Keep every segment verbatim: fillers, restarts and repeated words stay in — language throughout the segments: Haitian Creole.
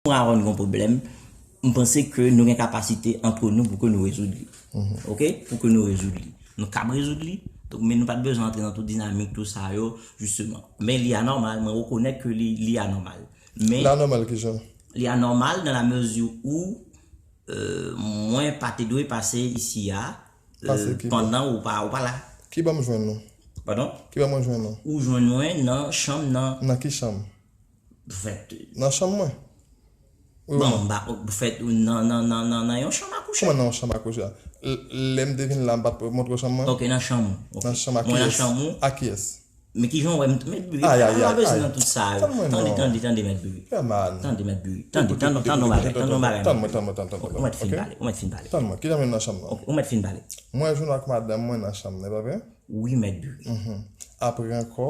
mwen avè w nou gen yon pwoblèm, m panse ke nou gen kapasite antre nou pou ke nou rezoud li. Oke? Pou ke nou rezoud li. Nou kab rezoud li, donk, men nou pa t bezwen antre nan tout dinamik, tout sa yo, jisteman. Men li anòmal, mwen rekonèt ke li, li anòmal. Men Li anòmal kijan? Li anòmal dans la mesure où, euh, mwen pa te dwe pase isi a, Pase euh, ki bò? Pandan ou pa, ou pa la. Ki bò m jwenn ou? Padon? Ki bò mwen jwenn ou? Ou jwenn mwen nan chanm nan. Nan ki chanm? Fèt. Nan chanm mwen? Wi ou Bon, non? M pa, fèt, nan, nan, nan, nan, nan yon chanm a kouche. Kòman nan yon chanm a kouche a? L-, lè m te vin la, m pa t montre w chanm mwen? Ok, nan chanm ou. Ok. Nan chanm a Mwen nan kiyès? Chanm ou. A kiyès? Men kijan w wè m, Mèt Biri, Ay, ay, pa ay, bezwen ay. nan tout sa yo. Tann mwen Tande, non. tande, tande, Mèt Biri. Yeah, man. Tande, Mèt Biri. Tande, Écoute, tande, écoute, tande yon écoute, bagay, écoute, tande yon bagay, tann mwen, tann mwen, tann mwen, tann mwen, ok? Ou mèt fin pale, ou mèt fin pale. Tann mwen, kijan m nan chanm nan? Ok, ou mèt fin pale. Mwen jwenn ak madanm mwen nan chanm nan, e pa vre? Wi, Mèt Biri. Mhm. Apre ankò,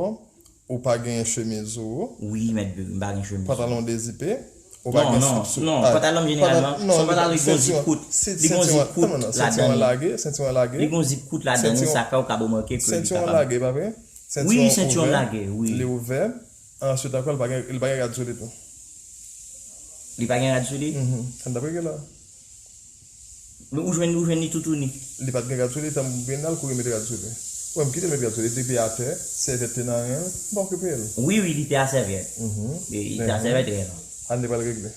ou pa genyen chemiz ou. Wi, Mèt Biri, m pa gen chemiz. Pantalon dezipe, ou pa Non, gen non, slip sou. non, Ah, pantalon m jeneralman, pantalon, non, se yon pantalon ki gen yon sentiwon, zip kout. se-, Li gen yon sentiwon, zip kout non, non, ladan sentiwon li. lage, sentiwon lage. Li gen yon zip kout ladan li, Sentiwon, sa fè ou ka remake ke li sentiwon kapab. lage, pa vre? Wi, Sentiwon sentiwon lage, ouvè, wi. li ouvè. Answit ankò, li pa gen, li pa gen rad sou li tou. Li pa gen rad sou li? Mhm. Ann ap rege la. Men ou jwenn, ou jwenn li toutouni. Li pa t gen rad sou li, tan m vin la, l kouri mete rad sou li. Wè, m kite l met rad sou li, li te atè, sèvyèt te nan men l, m pa okipe l. Wi, wi, li te a sèvyèt. Mhm. Li, li te a Mhm. sèvyèt reyèlman. Ann li pral regle.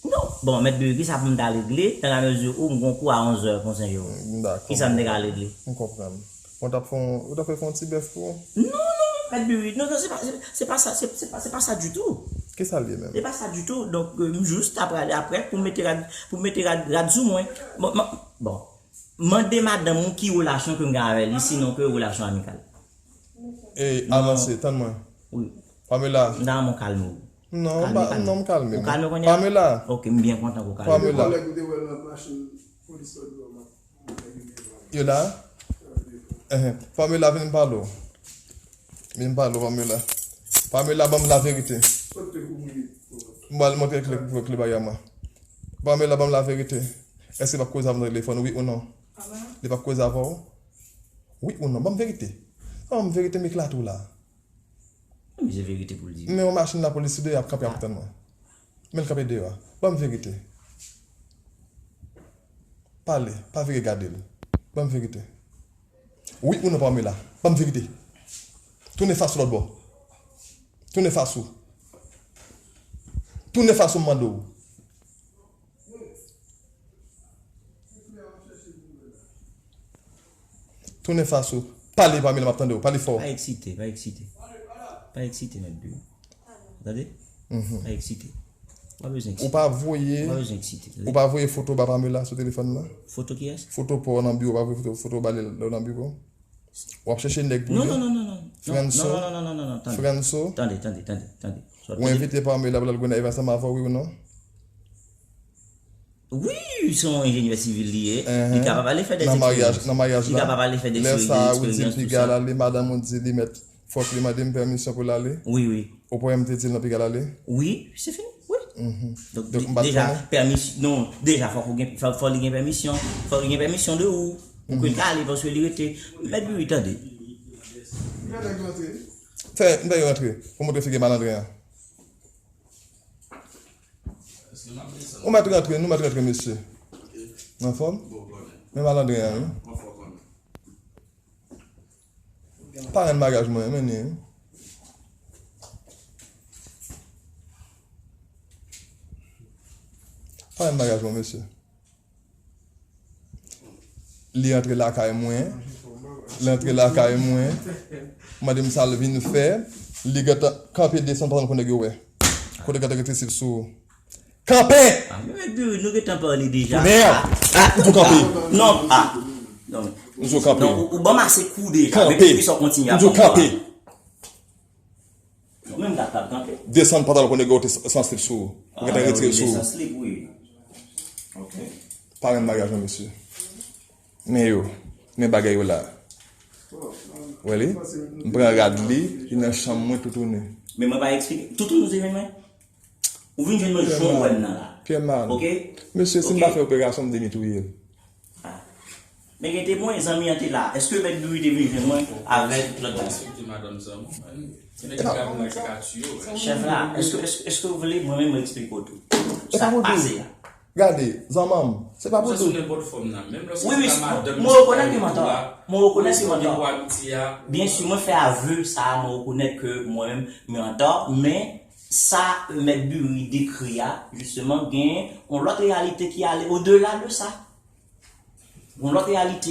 Non, bon, Mèt Biri, kisa pou m ta regle, dans la mesure où m gon kou a onzè pou Sen Jewòm? Dakò. Kisa m te ka regle? M konprann. Bon, t ap fè yon, ou t ap fè fè yon ti bèf pou ou? Non, non, Mèt Biri, non, non, se pa, se, se pa sa, se, se pa, se pa sa ditou. Kisa l ye menm? Se pa sa ditou. Donk, euh, m jis ta prale aprè pou mete rad, pou mete rad, rad sou mwen. Bon, ma, bon. Mande madanm ou ki relasyon ke m gen avè li, sinon ke relasyon amikal. E, Non. avanse, tann mwen. Wi. Pamela. M ta renmen w kalme w. Non, Kalme, ba, kalme. non, m kalme. Ou kalme kounye a? Pamela. Ok, m byen kontan ke w kalme. Pamela. Kòlèg ou te wè nan machin polis la dwe Yo la? Ehe. Pamela, vin m pale w. Vin m pale w, Pamela. Pamela, ban m laverite. M pral montre kle, kle bagay mwen. Pamela, ban m laverite. Èske l ap koze avè w nan telefòn, wi ou non? Li p ap koze avè w? Wi ou non? Ban m verite. Ban m verite, m eklate w la. Mizè verite pou l di. Men yon machin lapolis sou deyò ap kanpe ap tann mwen. Men l kanpe deyò a. Ban m verite. Pale, pa vire gade l. Ban m verite. Wi ou non, Pamela? Ban m verite. Tounen fas ou lòt bò. Tounen fas ou. Tounen fas ou, m mande w. Tounen fas ou. Pale, Pamela, m ap tande w. Pale fò. Pa eksite, pa eksite. Pa eksite, Mèt Biri. Tande? Mhm. Pa eksite. Ou pa bezwen eksite. Ou pa voye, Ou pa bezwen eksite, tande? Ou pa voye foto ba Pamela sou telefòn nan? Foto kiyès? Foto pa w nan biwo, ou pa voye foto, foto ba li lè w nan biwo? W ap chèche nèg pou Non, li? non, non, non, non. Non, Franso? non, non, non, non, non, non, tande. Franso? Tande, tande, tande, tande. Sa w Ou tande? envite Pamela pou l al Gonayiv ansanm avè w, wi ou non? Wi, se yon enjenyè sivil li ye. Li Ehe. kapab ale fè de Nan maryaj, eksperyans. nan maryaj Li la. kapab ale fè de Lè eksperyans, sa a, ou di l eksperyans, tout piga sa. l ale, madanm ou di li mèt, fòk li mande m pèmisyon pou l ale. Wi, wi. Ou pran M te di l nan piga l ale? Wi, se fini. Wi. Mhm. Donk, Donk, de-, m pa t deja, konnen. pèmis-, non, deja, fòk ou gen, fò, fò li gen pèmisyon. Fòk li gen pèmisyon de ou. Pou ke Mhm. l ka ale, paske li rete. Mèt Biri, tande. Fè nèg rantre. Fè, m fè yo rantre. Pou montre figi malandren an. Ou mèt rantre, nou mèt rantre, mesye. Anfòm? Men malandren an, wi. Parenn maryaj mwen, men ni, wi. Parenn maryaj mwen, mesye. Li antre lakay mwen. Li antre lakay mwen. Mande m sa l vin fè. Li gentan kanpe desann pantalon pou nèg yo wè. Kote gentan rete slip sou ou. Kanpe! Ah, men Mèt Biri, nou gentan pale deja. Kounye a, Ah, ah, m tou kanpe. ah, Non, ah, non. M tou kanpe. Non, ou, ou ban m ase kou deja. Kanpe. Men poukisa w kontinye ap M tou ban m kou kanpe. la? Ou menm gad pa kanpe. Desann pantalon pou nèg yo te san slip sou ou. Ou gentan retire l sou ou. San slip, wi. Ok. Parenn maryaj mwen, mesye. Men yo. Men bagay yo la. Wè li? M pran rad li, li nan chanm mwen toutouni. Men mwen pa eksplike. Toutouni ou te jwenn mwen? Ou vin jwenn mwen jan w wè m nan la. Pyè mal. Ok? Mesye, si m pa fè operasyon, m demi touye l. Ah. Men gen temwen, zanmi an te la. Èske Mèt Biri te vin jwenn mwen avèk lòt bagay? Èske madanm sa, non? Se nèg ki ka vin la ki ka tiye w. Chèf la, èske, èske, èske w vle mwen menm mwen eksplike w tou? Sa k pase a? Gade, zanmanm, se pa pou Sa sou tou. Nenpòt fòm nan. Menm lè Wi, wi, se madanm mwen rekonèt ke mwen antò. Mwen rekonèt ke mwen antò. Pou abitye a. Byen si, mwen fè avè sa, mwen rekonèt ke mwen menm mwen antò, men sa mèt Buri dekri a, jisteman, gen yon lòt reyalite ki ale odela de sa. Yon lòt reyalite.